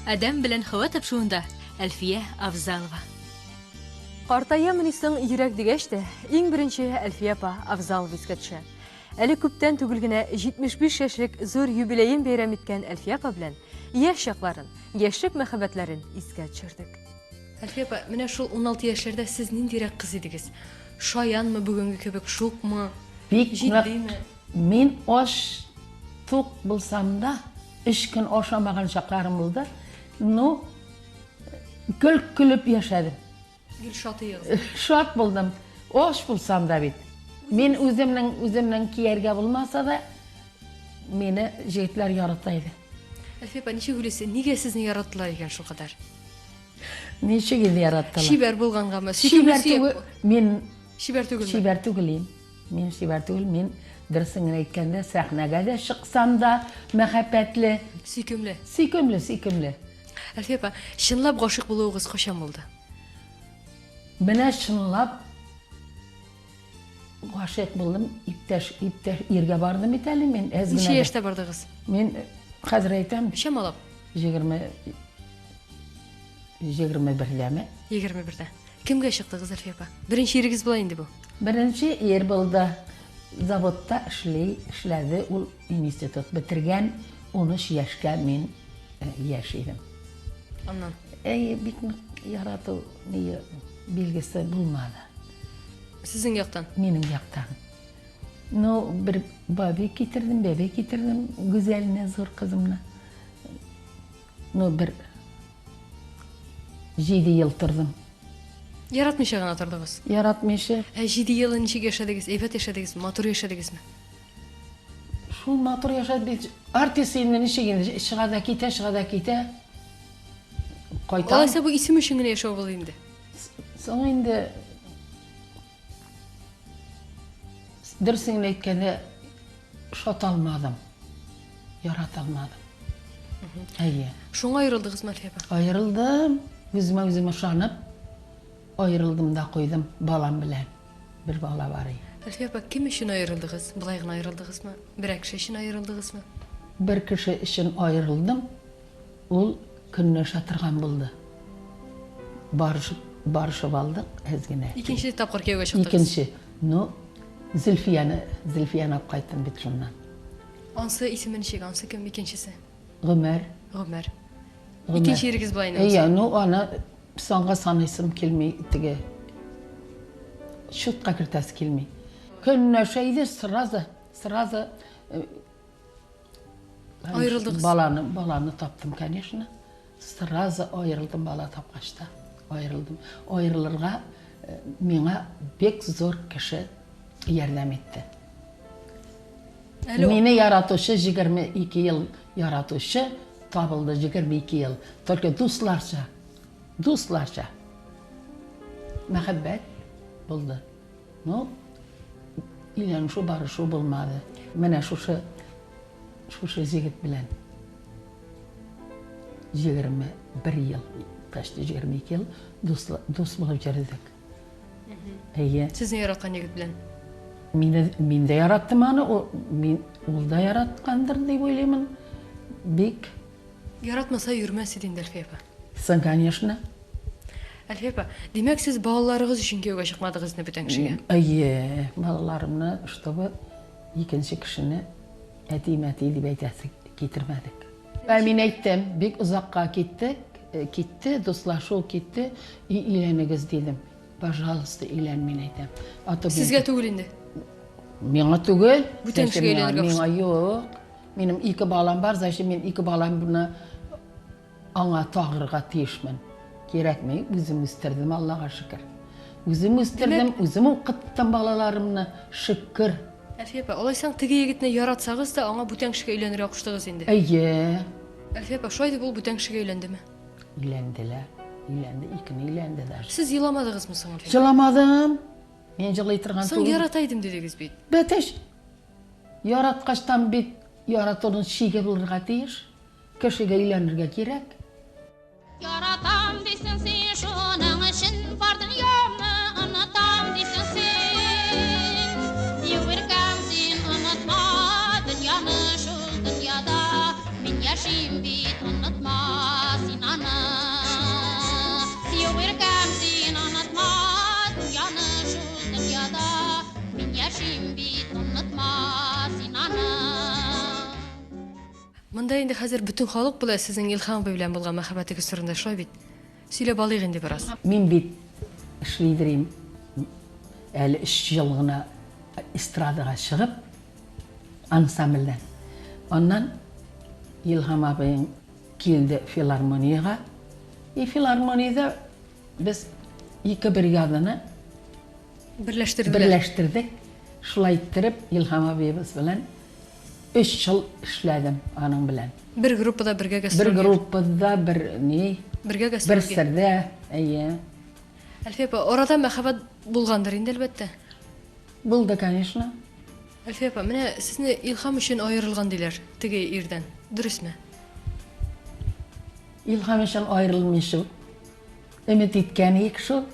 Адәм белән Хава тапшуында Әлфия Авзалова. Картаямыни соң йөрәк дигәч тә, иң беренче Әлфия апа Авзалова искә төшә. Әле күптән түгел генә 75 яшьлек зур юбилеен бәйрәм иткән Әлфия апа белән яшь чакларын, яшьлек мәхәббәтләрен искә төшердек. Әлфия апа, менә шул 16 яшьләрдә сез ниндирәк кыз идегез? Шаянмы, бүгенге кебек шукмы? Бик нык. Җитдиме? Мин ач тук булсам да, өч көн ашамаган чакларым булды. Ну, гел көлеп яшәдем. Гел шат идегез. Шат булдым. Ач булсам да бит. Мин үземнең үземнең кияргә булмаса да, мине җегетләр ярата иде. Әлфия апа, ничек уйлыйсыз, нигә сезне яраттылар икән шулкадәр? Ничек инде яраттылар? Чибәр булгангамы? Сөйкемле Чибәр сөяк түгел. Мин Чибәр түгелме? чибәр түгел им. Мин чибәр түгел. Мин дөресен генә әйткәндә, сәхнәгә дә чыксам да мәхәббәтле. Сөйкемле. Сөйкемле, сөйкемле. Әлфия апа, чынлап гашыйк булуыгыз кайчан булды? Менә чынлап гашыйк булдым. Иптәш, иптәш иргә бардым бит әле мин. Әз Ничә генә дә. яшьтә бардыгыз? Мин хәзер әйтәм, Чамалап. 20 21дәме? 21дә. Кемгә чыктыгыз, Әлфия апа? Беренче ирегез була инде бу. Беренче ир булды. Заводта эшли, эшләде, ул институт бетергән. 13 яшькә мин яшь идем. Аннан. Әй, бик нык ярату ние билгесе булмады. Сезнең яктан. Минем яктан. Ну, бер бабай китердем, бәбәй китердем, Гүзәлне, зур кызымны. Ну, бер 7 ел тордым. Яратмыйча гына тордыгыз. Яратмыйча. Ә 7 елны ничек яшәдегез? Әйбәт яшәдегезме? Матур яшәдегезме? Шул матур яшәдек бит. Артист инде ничек инде чыга да китә, чыга да китә. Кайта. Алайса бу исем өчен генә яшәү булды инде. Соң инде дөресен генә әйткәндә ошата алмадым. Ярата алмадым. Әйе. Шуңа аерылдыгызмы, Әлфия апа? Аерылдым. Үземә үзем ышанып, аерылдым да куйдым балам белән. Бер бала бар иде. Әлфия апа, кем өчен аерылдыгыз? Болай гына аерылдыгызмы? Берәр кеше өчен аерылдыгызмы? Бер кеше өчен аерылдым. Ул көнләшә торган булды. Барышып, барышып алдык әз генә. Икенче тапкыр кияүгә чыктыгыз. Икенче. Ну, Зөлфияне, Зөлфияне алып кайттым бит шуннан. Ансы исеме ничек? Ансы кем икенчесе? Гомәр. Гомәр. Гомәр. Икенче ирегез була инде. Әйе, ну аны санга саныйсым килми теге. Счетка кертәсе килми. Көнләшә иде сразу, сразу Аерылдыгыз. Баланы, баланы таптым, конечно. Сразу аерылдым бала тапкач та. Аерылдым. Аерылырга миңа бик зур кеше ярдәм итте. Әле Мине яратучы 22 ел яратучы табылды 22 ел. Только дусларча. Дусларча. Мәхәббәт булды. Ну, өйләнешү барышу булмады. Менә шушы шушы җегет белән 21 ел, почти 22 ел дус, дус булып йөрдек. Әйе. Сезне яраткан егет белән. Мине, мин дә яраттым аны, ул, мин, ул да яраткандыр дип уйлыймын. Бик. Яратмаса йөрмәс иде инде Әлфия апа. Соң, конечно. Әлфия апа, димәк, сез балаларыгыз өчен кияүгә чыкмадыгыз инде бүтән кешегә? Әйе, балаларымны, чтобы икенче кешене әти мәти дип әйтәсе китермәдек. Ә мин әйттем, бик озакка киттек, китте, дуслашу китте, и өйләнегез дидем. Пожалуйста, өйлән, мин әйтәм. А то Сезгә түгел инде. Миңа түгел. Бүтән Зачем кешегә миңа? өйләнергә Миңа юк. Минем ике балам бар, зачем мин ике баламны аңа тагырга тиешмен? Кирәкми, үзем үстердем, Аллага шөкер. Үзем үстердем, үзем укыттым балаларымны, шөкер. Әлфия апа, алайсаң теге егетне яратсагыз да, аңа бүтән кешегә өйләнергә куштыгыз инде. Әйе. Әлфия апа, шулай дип ул бүтән кешегә өйләндеме? Өйләнделәр. Өйләнде, икене өйләнде даже. Сез еламадыгызмы соң, Әлфия? Җыламадым. Мин җылый торган Соң түгел. ярата идем дидегез бит. Бәтәш. Яраткачтан бит яратуның чиге булырга тиеш. Кешегә өйләнергә кирәк. Яратам дисең син, шуның өчен бар дөньямны онытам дисең син. Юк, син онытма дөньяны, шул дөньяда мин яшим бит, онытма син. Монда инде хәзер бөтен халык белә сезнең Илһам абый белән булган мәхәббәтегез турында, шулай бит? Сөйләп алыйк инде бераз. Мин бит эшлидер әле өч ел гына эстрадага чыгып, ансамбльдән. Аннан Илһам абыең килде филармониягә. И филармониядә без ике бригаданы берләштерделәр. Берләштердек. Шулай иттереп, Илһам абыебыз белән өч ел эшләдем аның белән. Бер группада бергә гастрольгә. Бер группада, бер ни. Бергә гастрольгә. Бер сердә, әйе. Әлфия апа, арада мәхәббәт булгандыр инде, әлбәттә. Булды, конечно. Әлфия апа, менә сезне Илһам өчен аерылган диләр, теге ирдән. Дөресме? Илһам өчен аерылмый шул. Өмет иткән идек шул.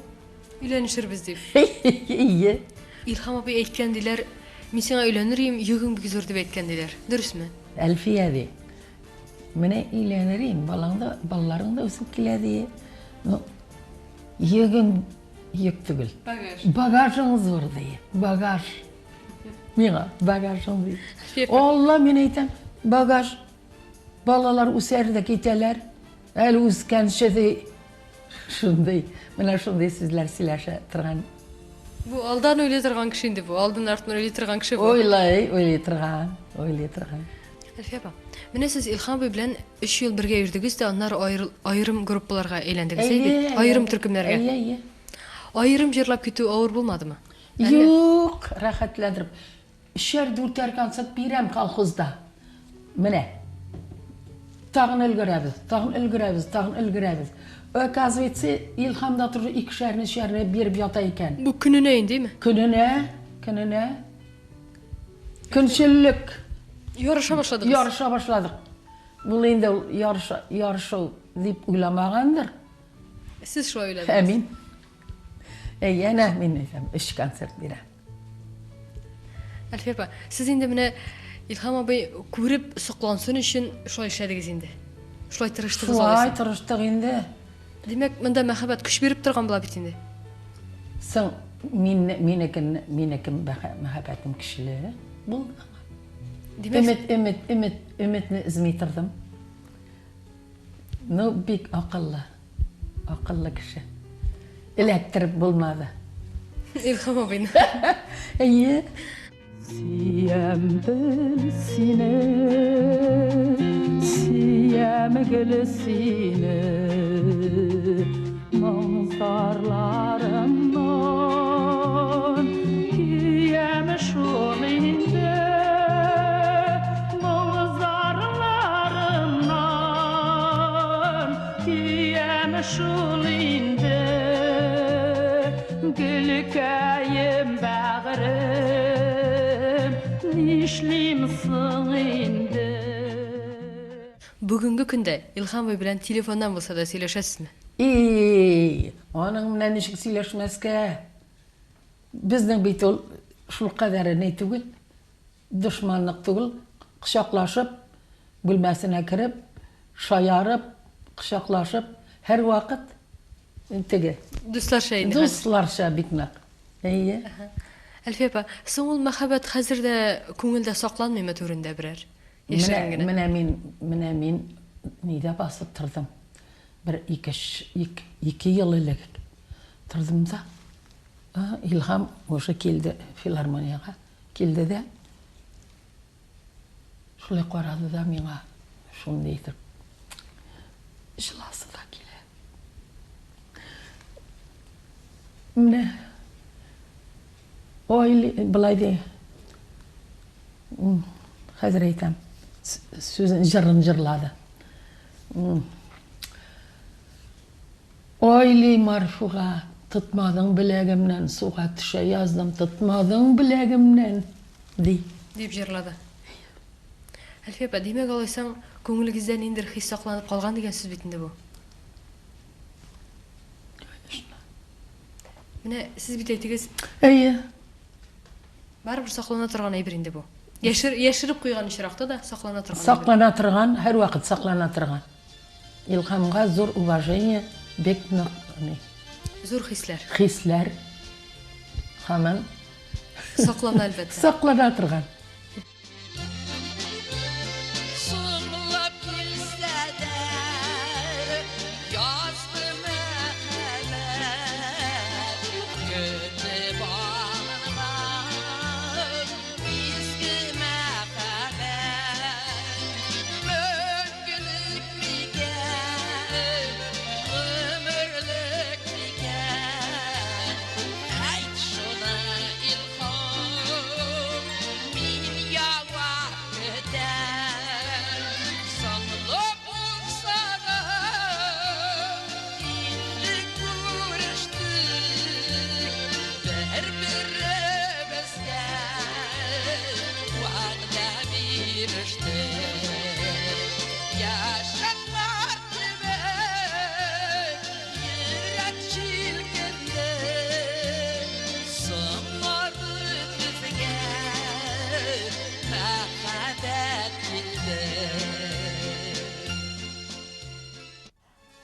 Өйләнешербез дип. Әйе. Илһам абый әйткән диләр, мин сиңа өйләнер идем, йөгең бик зур дип әйткән диләр. Дөресме? Әлфия ди. Менә өйләнер идем, балаң да, балаларың да үсеп килә ди. Ну, йөгең йөк түгел. Багаж. Багажың зур ди. Багаж. Миңа багажың ди. Алла, мин әйтәм, багаж. Балалар үсәр дә китәләр. Әле үскәнче ди. Шундый, менә шундый сүзләр сөйләшә торган. Бу алдан уйлый торган кеше инде бу, алдан артын уйлый торган кеше бу. Уйлый, уйлый торган, уйлый торган. Әлфия апа, менә сез Илһам абый белән өч ел бергә йөрдегез дә, аннары аерым группаларга әйләндегез, әйе бит? Аерым төркемнәргә. Әйе, әйе. Аерым җырлап китү авыр булмадымы? Юк, рәхәтләндереп. Өчәр-дүртәр концерт бирәм колхозда. Менә. Тагын өлгерәбез, тагын өлгерәбез, тагын өлгерәбез. Оказывается, Илһам да тоже икешәрне, өчәрне биреп ята икән. Бу көненә индеме? Көненә, көненә. Көнчеллек. Ярыша башладыгыз. Ярыша башладык. Бул инде ул ярыша, ярышу дип уйламагандыр. Сез шулай уйладыгыз. Ә мин? Әйе, әнә мин әйтәм, өч концерт бирәм. Әлфия апа, сез инде менә Илһам абый күреп соклансын өчен шулай эшләдегез инде. Шулай тырыштыгыз Шулай алайса. тырыштык инде. Димәк, монда мәхәббәт көч биреп торган була бит инде. Соң мин минекен минеке мәхәббәтем көчле булды. Димәк, Өмет, өмет, өмет, өметне өзми тордым. Ну, бик акыллы, акыллы кеше. Эләктереп булмады. Илһам абыйны. Әйе. Сөям бел сине, сөям гел сине, моң зарларымнан көям шул инде, моң зарларымнан көям шул инде, гөлкәем бәгърем, нишлим соң инде? Бүгенге көндә Илһам абый белән телефоннан булса да сөйләшәсезме? И, аның белән ничек сөйләшмәскә? Безнең бит ул шул кадәр ни түгел, дошманлык түгел, кочаклашып, бүлмәсенә кереп, шаярып, кочаклашып, һәрвакыт теге. Дусларча инде хәзер. Дусларча бик нык. Әйе. Әлфия апа, соң ул мәхәббәт хәзер дә күңелдә сакланмыймы түрендә берәр? Яшерен генә. Менә мин, менә мин нидә басып тордым. Бер ике, ике ел элек тордым да, Илһам уже килде филармониягә, килде дә, шулай карады да миңа, шундый итеп, җыласы да килә. Менә, ой, былай ди, хәзер әйтәм, сүзен, җырын җырлады. Ой, Марфуга, тотмадың беләгемнән, суга төшә яздым, тотмадың беләгемнән, ди. Дип җырлады. Әлфия апа, димәк, алайсаң, күңелегездә ниндидер хис сакланып калган дигән сүз бит инде бу. Конечно. Менә сез бит әйтегез. Әйе. Барыбер саклана торган әйбер инде бу. Яшер, яшереп куйган очракта да саклана торган. Саклана торган, һәрвакыт саклана торган. Илһамга зур уважение, бик нык ни. Зур хисләр. Хисләр. Һаман. Саклана әлбәттә. Саклана торган.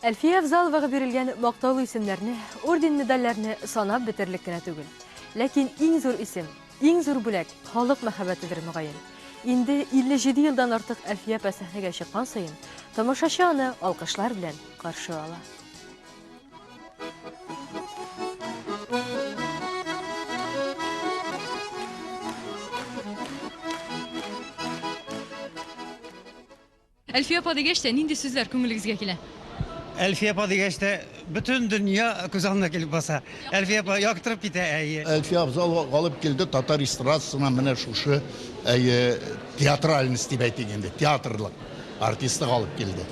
Әлфия Авзаловага бирелгән мактаулы исемнәрне, орден-медальләрне санап бетерерлек кенә түгел. Ләкин иң зур исем, иң зур бүләк халык мәхәббәтедер мөгаен. Инде 57 елдан артык Әлфия апа сәхнәгә чыккан саен, тамашачы аны алкышлар белән каршы ала. Әлфия апа дигәч тә, нинди сүзләр күңелегезгә килә? Әлфия апа дигәч тә, бөтен дөнья күз алдына килеп баса. Әлфия апа яктырып китә, әйе. Әлфия Авзалова алып килде татар эстрадасына менә шушы, әйе, театральность дип әйтик инде, театрлык артистлык алып килде.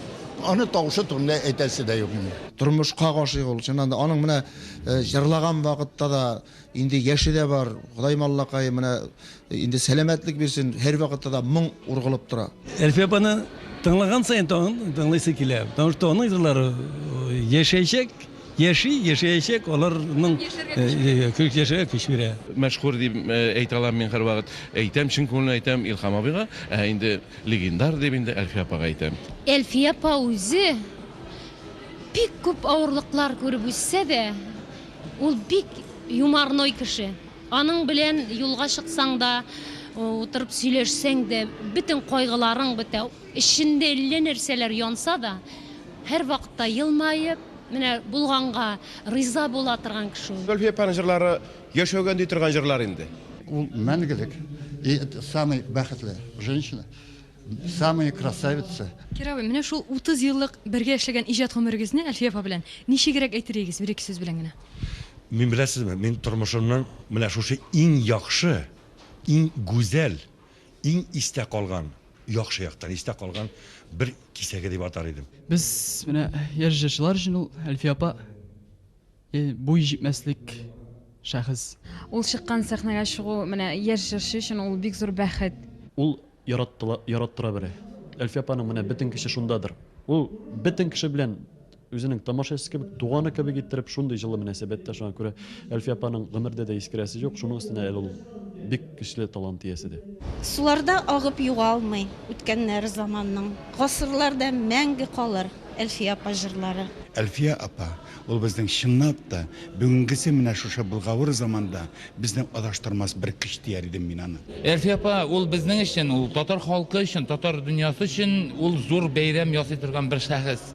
Аны тавышы турында әйтәсе дә юк инде. Тормышка гашыйк ул, чыннан да. Аның менә җырлаган вакытта да инде яше дә бар, Ходаем Аллакай менә инде сәламәтлек бирсен, һәрвакытта да моң ургылып тора. Әлфия апаны тыңлаган саен тагын тыңлыйсы килә, потому что аның җырлары яшәячәк, яши, яшәячәк, аларның яшәргә көч бирә. Мәшһүр дип әйтә алам мин һәрвакыт. Әйтәм, чын күңелдән әйтәм Илһам абыйга, ә инде легендар дип инде Әлфия апага әйтәм. Әлфия апа үзе бик күп авырлыклар күреп үссә дә, ул бик юморной кеше. Аның белән юлга чыксаң да, утырып сөйләшсәң дә, бөтен кайгыларың бетә. Эчендә әллә нәрсәләр янса да, һәрвакытта елмаеп, менә булганга риза була торган кеше ул. Әлфия апаның җырлары яшәүгә өнди торган җырлар инде. Ул мәңгелек. И это самый бәхетле женщина, самая красавица. Кира абый, менә шул 30 еллык бергә эшләгән иҗат гомерегезне Әлфия апа белән ничегрәк әйтер идегез, бер-ике сүз белән генә? Мин беләсезме, мин тормышымның менә шушы иң яхшы, иң гүзәл, иң истә калган, яхшы яктан истә калган бер кисәге дип атар идем. Без менә яшь җырчылар өчен ул Әлфия апа буй җитмәслек шәхес. Ул чыккан сәхнәгә чыгу менә яшь җырчы өчен ул бик зур бәхет. Ул яраттыла, яраттыра белә. Әлфия апаның менә бөтен көче шундадыр. Ул бөтен кеше белән үзенең тамашачысы кебек, туганы кебек иттереп, шундый җылы мөнәсәбәттә, шуңа күрә Әлфия апаның гомердә дә искерәсе юк, шуның өстенә әле ул бик көчле талант иясе дә. Суларда агып югалмый үткәннәр заманның, Гасырларда мәңге калыр Әлфия апа җырлары. Әлфия апа, ул безнең чынлап та, бүгенгесе менә шушы болгавыр заманда безне адаштырмас бер көч дияр идем мин аны. Әлфия апа, ул безнең өчен, ул татар халкы өчен, татар дөньясы өчен ул зур бәйрәм ясый торган бер шәхес.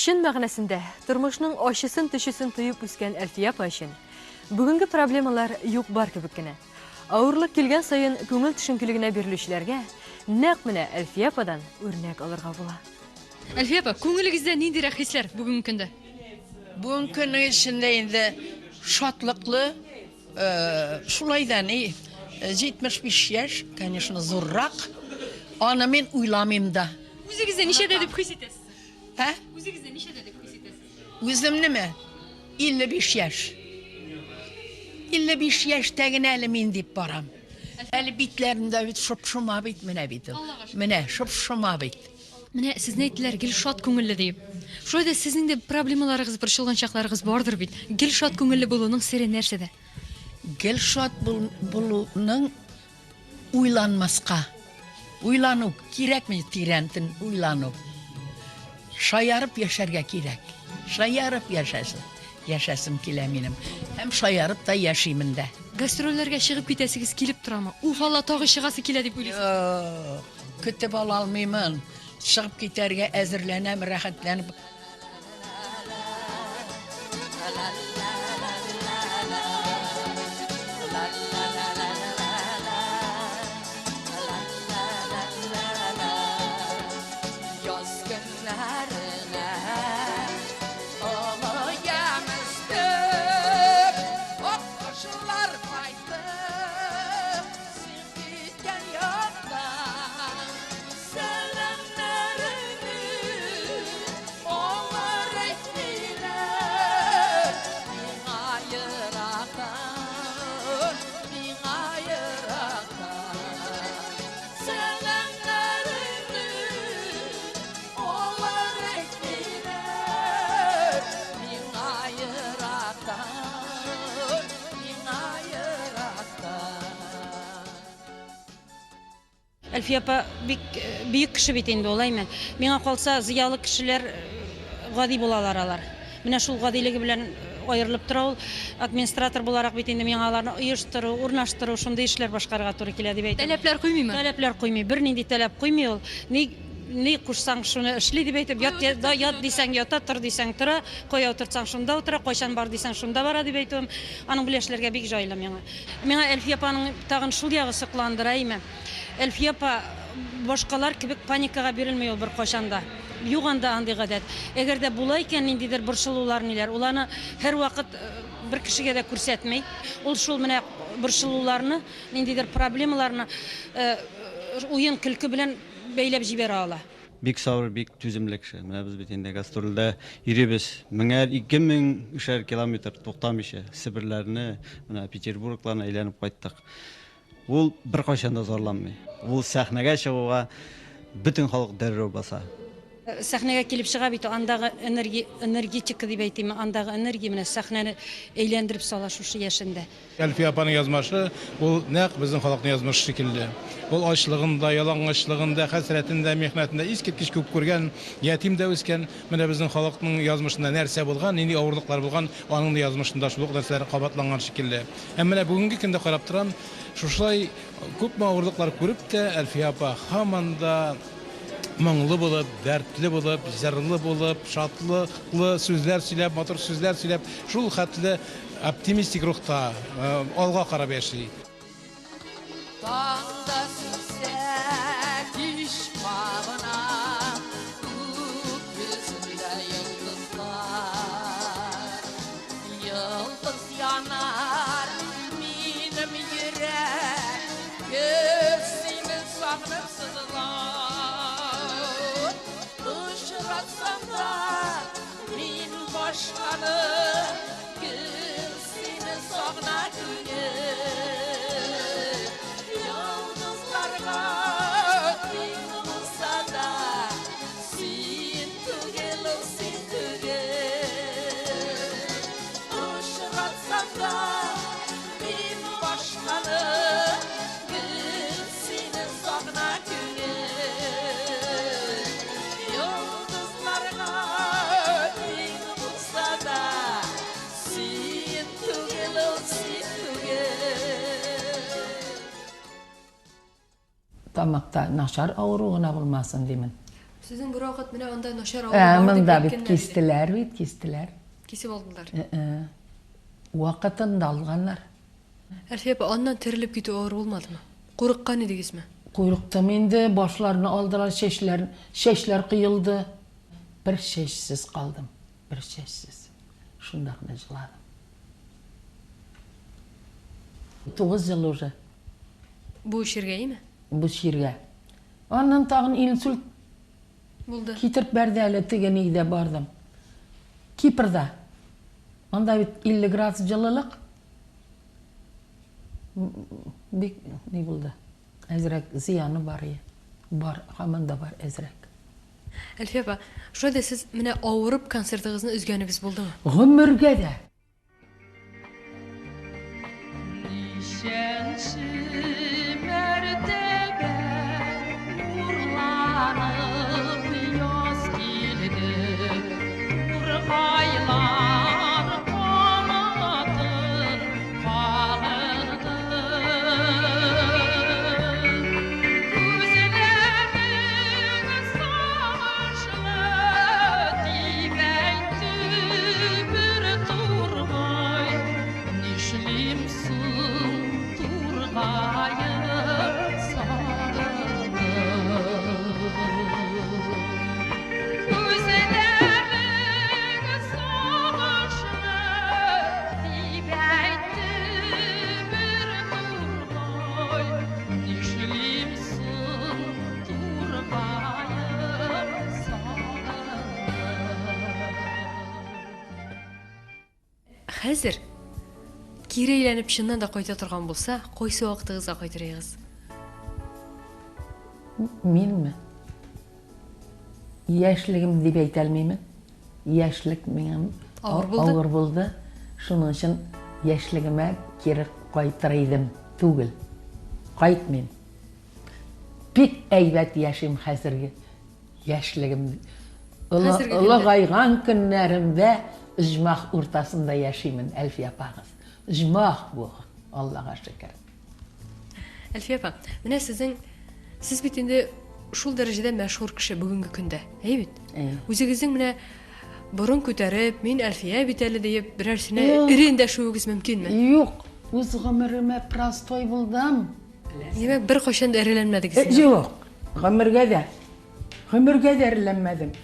Чын мәгънәсендә тормышның ачысын-төчесен тоеп үскән Әлфия апа өчен бүгенге проблемалар юк-бар кебек кенә. Авырлык килгән саен күңел төшенкелегенә бирелүчеләргә нәкъ менә Әлфия ападан үрнәк алырга була. Әлфия апа, күңелегездә ниндирәк хисләр бүгенге көндә? Бүгенге көннең эчендә инде шатлыклы, шулай да ни, 75 яшь, конечно, зуррак. Аны мин уйламыйм да. Үзегездә ничәдә дип хис итәсез? Ә? Үзегездә ничәдә дип хис итәсез? Үземнеме? 55 яшь. 55 яшьтә генә әле мин дип барам. Әле битләремдә бит шоп-шома бит менә бит ул. Менә шоп-шома бит. Менә сезне әйттеләр, гел шат күңелле диеп. Шулай да сезнең дә проблемаларыгыз, борчылган чакларыгыз бардыр бит. Гел шат күңелле булуның сере нәрсәдә? Гел шат булуның уйланмаска. Уйлану кирәкми, тирәнтен уйлану. Шаярып яшәргә кирәк. Шаярып яшәсен. Яшәсем килә минем. Һәм шаярып та яшимен дә. Гастрольләргә чыгып китәсегез килеп торамы? Уф, Алла, тагы чыгасы килә дип уйлыйсыз? Көтеп ала алмыймын. Чыгып китәргә әзерләнәм, рәхәтләнеп. Яз көннәренә олы ямь өстәп, аккошлар кайтты син киткән яктан. Әлфия апа бик бөек кеше бит инде ул, әйме. Миңа калса, зыялы кешеләр гади булалар алар. Менә шул гадилеге белән аерылып тора ул. Администратор буларак бит инде миңа аларны оештыру, урнаштыру, шундый эшләр башкарырга туры килә дип әйтәм. Таләпләр куймыймы? Таләпләр куймый, бернинди таләп куймый ул. Ни ни кушсаң, шуны эшли дип әйтеп, ят, ят дисәң ята, тор дисәң тора, кая утыртсаң шунда утыра, кайчан бар дисәң шунда бара дип әйтүем. Аның белән эшләргә бик җайлы миңа. Миңа Әлфия апаның тагын шул ягы сокландыра, әйме. Әлфия апа башкалар кебек паникага бирелми ул беркайчан да. Юк анда андый гадәт. Әгәр дә була икән ниндидер борчылулар ниләр, ул аны һәрвакыт бер кешегә дә күрсәтми. Ул шул менә борчылуларны, ниндидер проблемаларны уен-көлке белән бәйләп җибәрә ала. Бик сабыр, бик түземле кеше. Менә без бит инде гастрольдә йөрибез. Меңәр, 2000 шәр километр туктамыйча Себерләрне, менә Петербургларны әйләнеп кайттык. Ул беркайчан да зарланмый. Ул сәхнәгә чыгуга бөтен халык дәррәү баса. Сәхнәгә килеп чыга бит, андагы энерги, энергетика дип әйтимме, андагы энергия менә сәхнәне әйләндереп сала шушы яшендә. Әлфия апаның язмашы, ул нәкъ безнең халыкның язмышы шикелле. Ул ачлыгын да, ялангачлыгын да, хәсрәтен дә, михнәтен дә искиткеч күп күргән, ятим дә үскән. Менә безнең халыкның язмышында нәрсә булган, нинди авырлыклар булган, аның да язмышында шул ук нәрсәләр кабатланган шикелле. Һәм менә бүгенге көндә карап торам, шушылай күпме авырлыклар күреп тә, Әлфия апа һаман да моңлы булып, дәртле булып, җырлы булып, шатлыклы сүзләр сөйләп, матур сүзләр сөйләп, шул хәтле оптимистик рухта алга карап яши. Таңда сүнсә кич кабына, Күк йөзендә йолдызлар. Йолдыз янар минем йөрәк, Гел сине сагынып сызлар. Очратсам да мин башканы, Гел сине сагына күңел. Йолдызларга тиң булса да, Син түгел ул, син түгел. Очратсам да мин башканы, Гел сине сагына күңел. Йолдызларга тиң булса да, Син түгел ул, син түгел. Тамакта начар авыру гына булмасын димен. Сезнең бервакыт менә анда начар Ә, авыру бар дип монда бит әйткәннәр иде. кистеләр бит, кистеләр. Кисеп алдылар. Э-э. Вакытында алганнар. Әлфия апа, аннан терелеп китү авыр булмадымы? Курыккан идегезме? Курыктым инде, башларны алдылар, чәчләр, чәчләр коелды. Бер чәчсез калдым, бер чәчсез. Шунда гына җыладым. Тугыз ел уже. Бу чиргә, име? Бу чиргә. Аннан тагын инсульт Булды. китереп бәрде әле, теге нигдә бардым. Кипрда. Анда бит 50 градус җылылык. Бик ни булды. Әзрәк зыяны бар ие. Бар, һаман да бар әзрәк. Әлфия апа, шулай да сез менә авырып концертыгызны өзгәнегез булдымы? Гомергә дә! Ничәнче мәртәбә нурланып яз килде, Тургайлар канатын кагырды. Күзләрең сагышлы дип әйтте бер тургай, Нишлим соң, тургаем, сагындым. Күзләрең сагышлы дип әйтте бер тургай, Нишлим соң, тургаем, сагындым. Хәзер кире әйләнеп чыннан да кайта торган булса, кайсы вакытыгызга кайтыр идегез? Минме? Яшьлегем дип әйтә алмыймын. Яшьлек миңа Авыр булды? авыр булды. Шуның өчен яшьлегемә кире кайтыр идем түгел. Кайтмыйм. Бик әйбәт яшим хәзерге яшьлегем. Олыгайган көннәремдә оҗмах уртасында яшимен, Әлфия апагыз. Оҗмах бу, Аллага шөкер. Әлфия апа, менә сезнең сез бит инде шул дәрәҗәдә мәшһүр кеше бүгенге көндә, әйе бит? Үзегезнең менә борын күтәреп, мин Әлфия бит әле диеп, берәрсенә эре эндәшүегез мөмкинме? Юк, үз гомеремә простой булдым. Димәк, беркайчан да эреләнмәдегез? Юк, гомергә дә. Гомергә дә эреләнмәдем.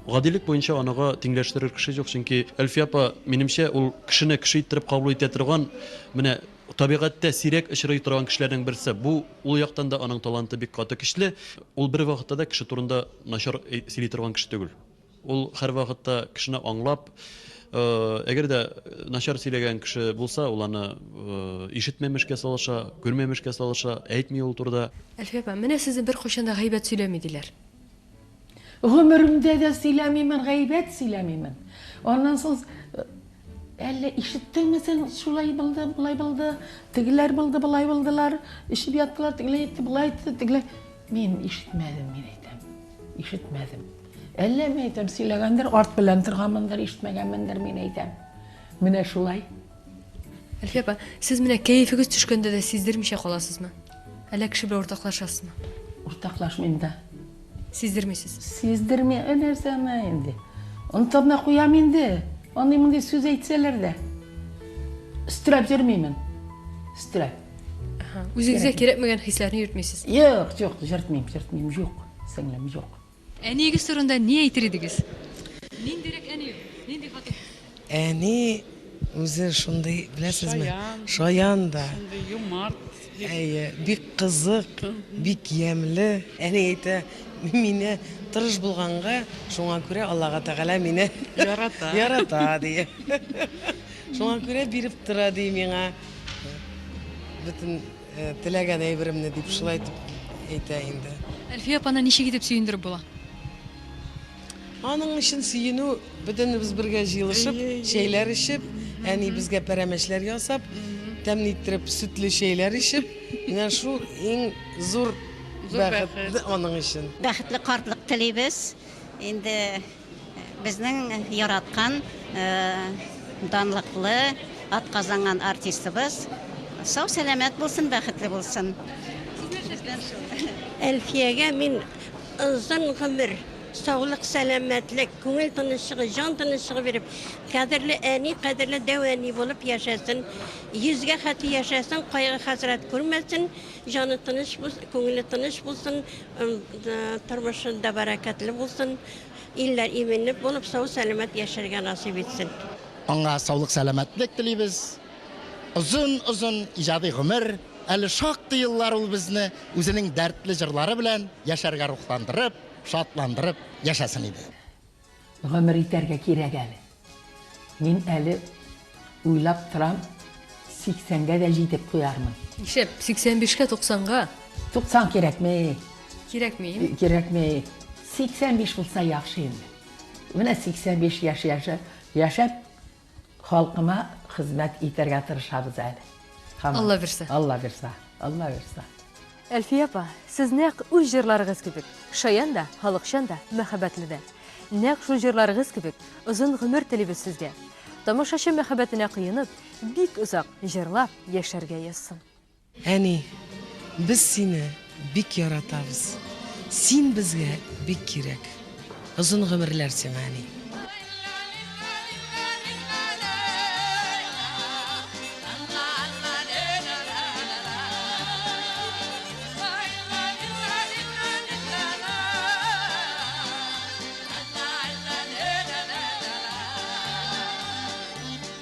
Гадилек буенча анага тиңләштерер кеше юк, чөнки Әлфия апа, минемчә, ул кешене кеше иттереп кабул итә торган, менә табигатьтә сирәк очрый торган кешеләрнең берсе. Бу, ул яктан да аның таланты бик каты көчле. Ул бервакытта да кеше турында начар сөйли торган кеше түгел. Ул һәрвакытта кешене аңлап, әгәр дә начар сөйләгән кеше булса, ул аны ишетмәмешкә салыша, күрмәмешкә салыша, әйтми ул турыда. Әлфия апа, менә сезне беркайчан да гайбәт сөйләми диләр. Гомеремдә дә сөйләмимен, гайбәт сөйләмимен. Аннан соң, әллә ишеттеңме син, шулай булды, болай булды, тегеләр булды, болай булдылар, эчеп яттылар, тегеләй итте, болай итте, тегеләй. Мин ишетмәдем, мин әйтәм. Ишетмәдем. Әллә мин әйтәм, сөйләгәндер, арт белән торганмындыр, ишетмәгәнмендер, мин әйтәм. Менә шулай. Әлфия апа, сез менә кәефегез төшкәндә дә сиздермичә каласызмы? Әллә кеше белән уртаклашасызмы? Уртаклашмыйм да. Сиздермисез? Сиздерми, ә нәрсә ана инде? Онытып да куям инде. Андый-мондый сүз әйтсәләр дә. Өстерәп йөрмимен. Өстерәп. Үзегезгә кирәкмәгән хисләрне йөртмисез? Юк, юк, йөртмим, йөртмим, юк, сеңлем, юк. Әниегез турында ни әйтер идегез? Ниндирәк әни ул? Нинди хатын? Әни үзе шундый, беләсезме? Шаян. Шаян да. Шундый юмарт. Әйе, бик кызык, бик ямьле. Әни әйтә, мине тырыш булганга, шуңа күрә Аллага Тәгалә мине Ярата. ярата, ди. Шуңа күрә биреп тора, ди миңа. Бөтен теләгән әйберемне, дип шулай итеп әйтә инде. Әлфия апаны ничек итеп сөендереп була? Аның өчен сөенү, бөтенебез бергә җыелышып, чәйләр эчеп, әни безгә пәрәмәчләр ясап, тәмле иттереп сөтле чәйләр эчеп, менә шул иң зур бәхет аның өчен. Бәхетле картлык телибез. Инде безнең яраткан, данлыклы, атказанган артистыбыз сау-сәламәт булсын, бәхетле булсын. Әлфиягә мин озын гомер, саулык, сәламәтлек, күңел тынычлыгы, җан тынычлыгы биреп, кадерле әни, кадерле дәү әни булып яшәсен. Йөзгә хәтле яшәсен, кайгы-хәсрәт күрмәсен, җаны тыныч булсын, күңеле тыныч булсын, тормышында бәрәкәтле булсын, илләр иминлек булып, сау-сәламәт яшәргә насыйп итсен. Аңа саулык-сәламәтлек телибез. Озын-озын иҗади гомер, әле шактый еллар ул безне үзенең дәртле җырлары белән яшәргә рухландырып, шатландырып яшәсен иде. Гомер итәргә кирәк әле. Мин әле уйлап торам, сиксәнгә дә җитеп куярмын. Нишләп? 85-кә, 90-га? 90 кирәкми. Кирәкми? Кирәкми. 85 булса яхшы инде. Менә 85 яшь яшәп, Халкыма хезмәт итәргә тырышабыз әле. Һаман. Алла бирсә. Алла бирсә. Алла бирсә. Әлфия апа, сез нәкъ үз җырларыгыз кебек, шаян да, халыкчан да, мәхәббәтле дә. Нәкъ шул җырларыгыз кебек, озын гомер телибез сезгә. Тамашачы мәхәббәтенә коенып, бик озак җырлап яшәргә язсын. Әни, без сине бик яратабыз. Син безгә бик кирәк. Озын гомерләр сиңа, әни.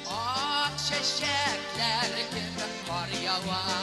Ак чәчәкләр кебек кар ява.